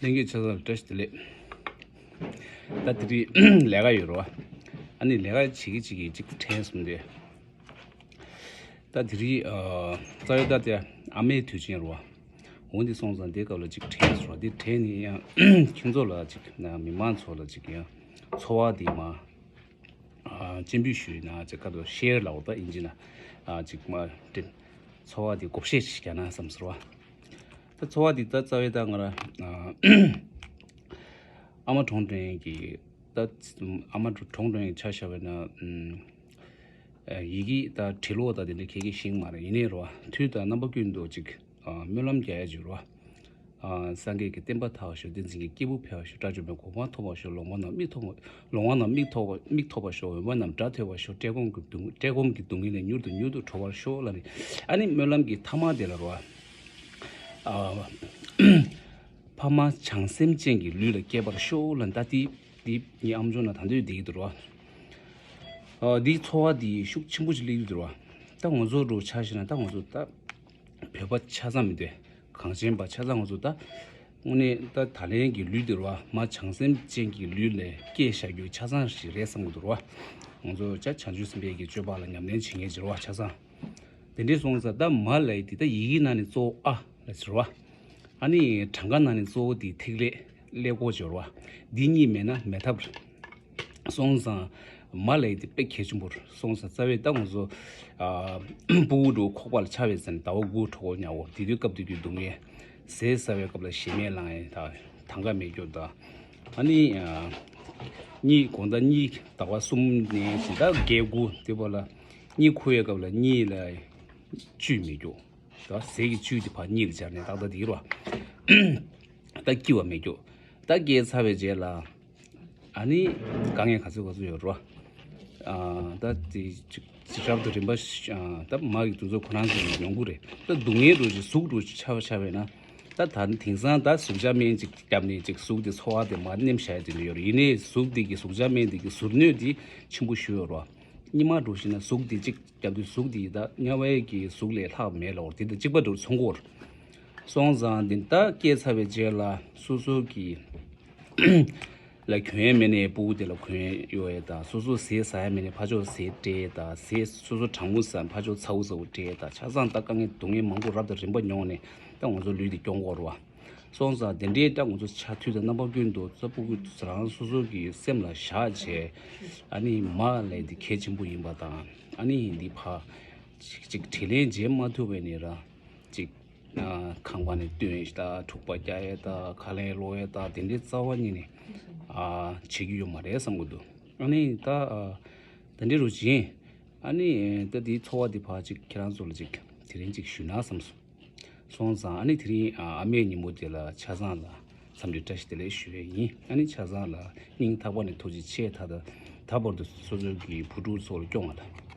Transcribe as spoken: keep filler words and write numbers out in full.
ལྷན་རྒྱས་ཆ་ཚང་ལ་བཀྲ་ཤིས་བདེ་ལེགས། ད་དེ་རིང་ལས་ཀ་ཡོད་རེད་བ། ཨ་ནི་ལས་ཀ་བྱེད་ཀྱི་བྱེད་ཀྱི་ཅིག་དྲན་སོང་སྟེ། ད་དེ་རིང་ཨ་རྩ་བའི་ད་དེ་ཨ་མའི་དུས་ཆེན་རེད་བ། འོ་འདི་སོང་ཙང་དེ་སྐབས་ལ་ཅིག་དྲན་སོང་ར། དེ་དྲན་ནས་ཡང་ཁྱོད་ཚོ་ལ་ཅིག་ན་མི་མང་ཚོ་ལ་ཅིག་ཡང་ཚོར་བ་དེ་མ་ཨ་སྤྱན་འབུལ་ཞུས་ན་ཅིག་ཁ་ཐོག་ཤེར་ལབ་ད་ཨིན་ཇི་ན་ཨ་ཅིག་མ་དྲན། ཚོར་བ་དེ་བགོ་བཤའ་ཞིག་རྒྱག་ན་བསམ་ཟེར་བ། ད་ཚོར་བ་དེ་ད་རྩ་བའི་ད་ང་ར་ཨ་ཨ་མ་གྲོངས་དྲན་གྱི་ད་ཨ་མ་གྲོངས་དྲན་གྱི་ཆ་བཞག་པ་ན་ཨམ་ཨ་ཡི་གེ་ད་བྲི་ཀློག་ད་དེ་འདྲ་ག་གེ་ཤེས་ཀྱི་མ་རེད། ཡིན་ནའི་རེད་བ། དུས་དང་རྣམ་པ་ཀུན་ཏུ་ཅིག་ཨ་སྨོན་ལམ་རྒྱག་ཡ་ཅིག་རེད་བ། ཨ་སངས་རྒྱས་ཀྱི་བསྟན་པ་དར་བར་ཤོག། བསྟན་འཛིན་གྱི་སྐྱེས་བུ་འཕེལ་བར་ཤོག། དགྲ་བཅོམ་པའི་གོ་འཕང་ཐོབ་པར་ཤོག། ལོང་བ་རྣམས་མིག་ཐོབ་པ། ལོང་བ་རྣམས་མིག་ཐོབ་པ་མིག་ཐོབ་པར་ཤོག། འོན་པ་རྣམས་སྒྲ་ཐོས་པར་ཤོག། བཀྲེས་སྐོམ་གྱི་སྡུག་བཀྲེས་སྐོམ་གྱི་སྡུག་བསྔལ་ལས་མྱུར་དུ་མྱུར་དུ་གྲོལ་བར་ཤོག་ལབ་ནས། ཨ་ནི་སྨོན་ལམ་གྱི་ཐ་མ་དེ་ལ་རེད་བ། ཨ་ཕ་མ་བྱང་སེམས་ཅན་གྱི་ལུས་ལ་སྐྱེས་པར་ཤོག་ལབ་ནས། ད་དེ་དེ་ངའི་ཨམ་ཅོག་ན་ད་འདོད་བསྡད་ཀྱི་འདུག་རེད་བ། ཨ་དེའི་ཚོར་བ་དེ་ཤུགས་ཆེན་པོ་ཞིག་སླེབས་ཀྱི་འདུག་རེད་བ། ད་ང་ཚོ་འདྲ་ཆ་བཞག་ན་ད་ང་ཚོ་ད་བོད་པ་ཆ་ཚང་མི་འདུག་གངས་ཅན་པ་ཆ་ཚང་ང་ཚོ་ད་དངོས་གནས་ད་ད་ལན་གྱི་ལུས་འདི་རེད་བ། མ་བྱང་སེམས་ཅན་གྱི་ལུས་ལ་སྐྱེས་བཞག་རྒྱུ་ཆ་ཚང་ཞིག་རེད་བསམ་གྱི་འདུག་རེད་བ། ང་ཚོ་ཅག་བྱང་ཆུབ་སེམས་དཔའི་གི་སྤྱོད་པ་ལ་ཉམས་ལེན་བྱེད་མཁན་ཅིག་རེད་བ་ཆ་ཚང་། དེ་འདྲས་སོང་ཙང་ད་མ་ལབ་ཡ་དེ་ད་ཡི་གེའི་ནང་ནས་གཙོ་བོ་ཨ་ལ་ཟེར་བ། ཨ་ནི་གྲངས་ཀ་ནང་ནས་གཙོ་བོ་དེ་ཐིག་ལེ་ཀླད་ཀོར་ཟེར་བ། འདི་གཉིས་མེད་ན་མེད་ཐབས་རེད། སོང་ཙང་མ་ལབ་ཡ་དེ་དཔེ་གལ་ཆེན་པོ་རེད། སོང་ཙང་རྩ་བའི་ད་ང་ཚོ་ཨ་ཕྲུ་གུ་འདྲ་ཁོག་པ་ལ་ཆགས་པའི་ཟེར་ནས་ཟླ་བ་དགུ་གྲོད་ཁོག་ཉལ་བ། དེ་དུས་སྐབས་དེ་དུས་སྡུག་བསྔལ། ཟས་ཟ་བའི་སྐབས་ལ་ཞེ་མེར་ལངས་ཡ་ད་དང་ག་མེད་རྒྱུ་ད། ཨ་ནི་ཨ་གཉིད་དགོང་དག་གཉིད་ཟླ་བ་གསུམ་ནས་བཞིན་ད་བརྒྱད་དགུ་དེ་བར་ལ་གཉིད་ཁུག་ཡའི་སྐབས་ལ་གཉིད་ལ་བཅུད་མེད་རྒྱུ། ད་ཟས་ཀྱི་བཅུད་དེ་ཕར་གཉིད་ལ་སྦྱར་ནས་ཏག་ཏག་དེ་རུ་ད་སྐྱིད་པ་མེད་རྒྱུ། ད་སྐྱེས་ཚར་བའི་རྗེས་ལ་ཨ་ནི་དཀའ་ངལ་ག་ཚོད་ག་ཚོད་ཡོད་རུ། ཨ་ད་དེ་ཅིག་ཅིག་རབ་ཏུ་རིམ་པ་ཞིག་ཨ་ད་མ་གི་དུས་ཚོད་ཁོ་རང་ཚོ་ཡོང་གི་རེད། ད་སྡུག་བསྔལ་འདྲ་ཞིག་གཟུགས་འདྲ་ཞིག་ཆགས་པ་ཆགས་པས་ན། ད་ད་དེང་སང་ད་གཟུགས་ཅག་སྨན་ཅིག་བརྒྱབ་ནས་ཅིག་གཟུགས་དེ་ཚོར་བ་དེ་མར་ནེམ་བཞག་ཡ་དེ་འདྲ་ཡོད་རེད། ཡིན་ནའི་གཟུགས་དེ་གི་གཟུགས་ཅག་སྨན་དེ་གི་ཟུར་གནོད་དེ་ཆེན་པོ་ཞིག་ཡོད་རུ། སྔོན་མ་འདྲ་ཞིག་ན་གཟུགས་དེ་ཅིག་བརྒྱབ་དུས་གཟུགས་དེ་ད་དམྱལ་བའི་གི་གཟུགས་ལས་ལྷག་མེད་ལབ་རེད། དེ་དང་གཅིག་པ་འདྲ་མཚོན་གྱི་ཡོད་རེད། སོང་ཙང་འདི་ད་སྐྱེས་ཚར་བའི་རྗེས་ལ་སོ་སོ་གི་ལ་གྱོན་ཡས་མེད་ནས་ཕྲུ་གུ་དེ་ལ་གྱོན་ཡས་གཡོག་ཡས་དང་། སོ་སོ་ཟས་ཟ་ཡས་མེད་ནས་ཕར་ཕྱོགས་ཟས་སྤྲད་ཡས་དང་། ཟས་སོ་སོ་གྲང་མོ་ཟ་ཕར་ཕྱོགས་ཚ་བོ་ཚ་བོ་སྤྲད་ཡས་དང་། ཆ་ཚང་ད་དཀའ་ངལ་སྡུག་བསྔལ་མང་པོ་རབ་དང་རིམ་པ་མྱོང་ནས་ད་ང་ཚོ་ལུས་དེ་སྐྱོང་གི་ཡོད་རེད་བ། སོང་ཙང་དེ་འདྲའི་ད་ང་ཚོ་ཆ་དུས་དང་རྣམ་པ་ཀུན་ཏུ་ཙ་ཕྲུ་གུ་རང་སོ་སོ་གི་སེམས་ལ་བཞག་བྱས། ཨ་ནི་མ་ལབ་ཡས་དེ་གལ་ཆེན་པོ་ཡིན་པ་དང་། ཨ་ནི་འདི་ཕར་ཅིག་ཅིག་དྲིན་ལན་འཇལ་མ་ཐུབ་པ་ཡིན་ན་ར་ཅིག་ཨ་ཁང་པ་ནས་བཏོན་ཡས་དང་། འཁྲུག་པ་རྒྱག་ཡས་དང་། ཁ་ལན་སློག་ཡས་དང་། དེ་འདྲའི་རྩ་བ་ཉིད་ནས་ཨ་བྱེད་རྒྱུ་ཡོད་མ་རེད་བསམ་གྱི་འདུག་ཨ་ནི་ད་ཨ་ད་འདྲ་རུ་བྱིན། ཨ་ནི་ད་དེའི་ཚོར་བ་དེ་ཕར་ཅིག་ཁྱེད་རང་ཚོ་ལ་ཅིག་དེ་རིང་ཅིག་ཞུས་ན་བསམ་སོང་། སོང་ཙང་ཨ་ནི་དེ་རིང་ཨ་ཨ་མའི་ཉིན་མོ་དེ་ལ་ཆ་ཚང་ལ་འཚམས་འདྲི་བཀྲ་ཤིས་བདེ་ལེགས་ཞུ་ཡས་ཡིན། ཨ་ནི་ཆ་ཚང་ལ་སྙིང་ཐག་པ་ནས་ཐུགས་རྗེ་ཆེ། ད་ད་ད་བར་དུ་སོ་སོའི་གི་བུ་ཕྲུག་ཚོ་ལ་སྐྱོང་བ་དང་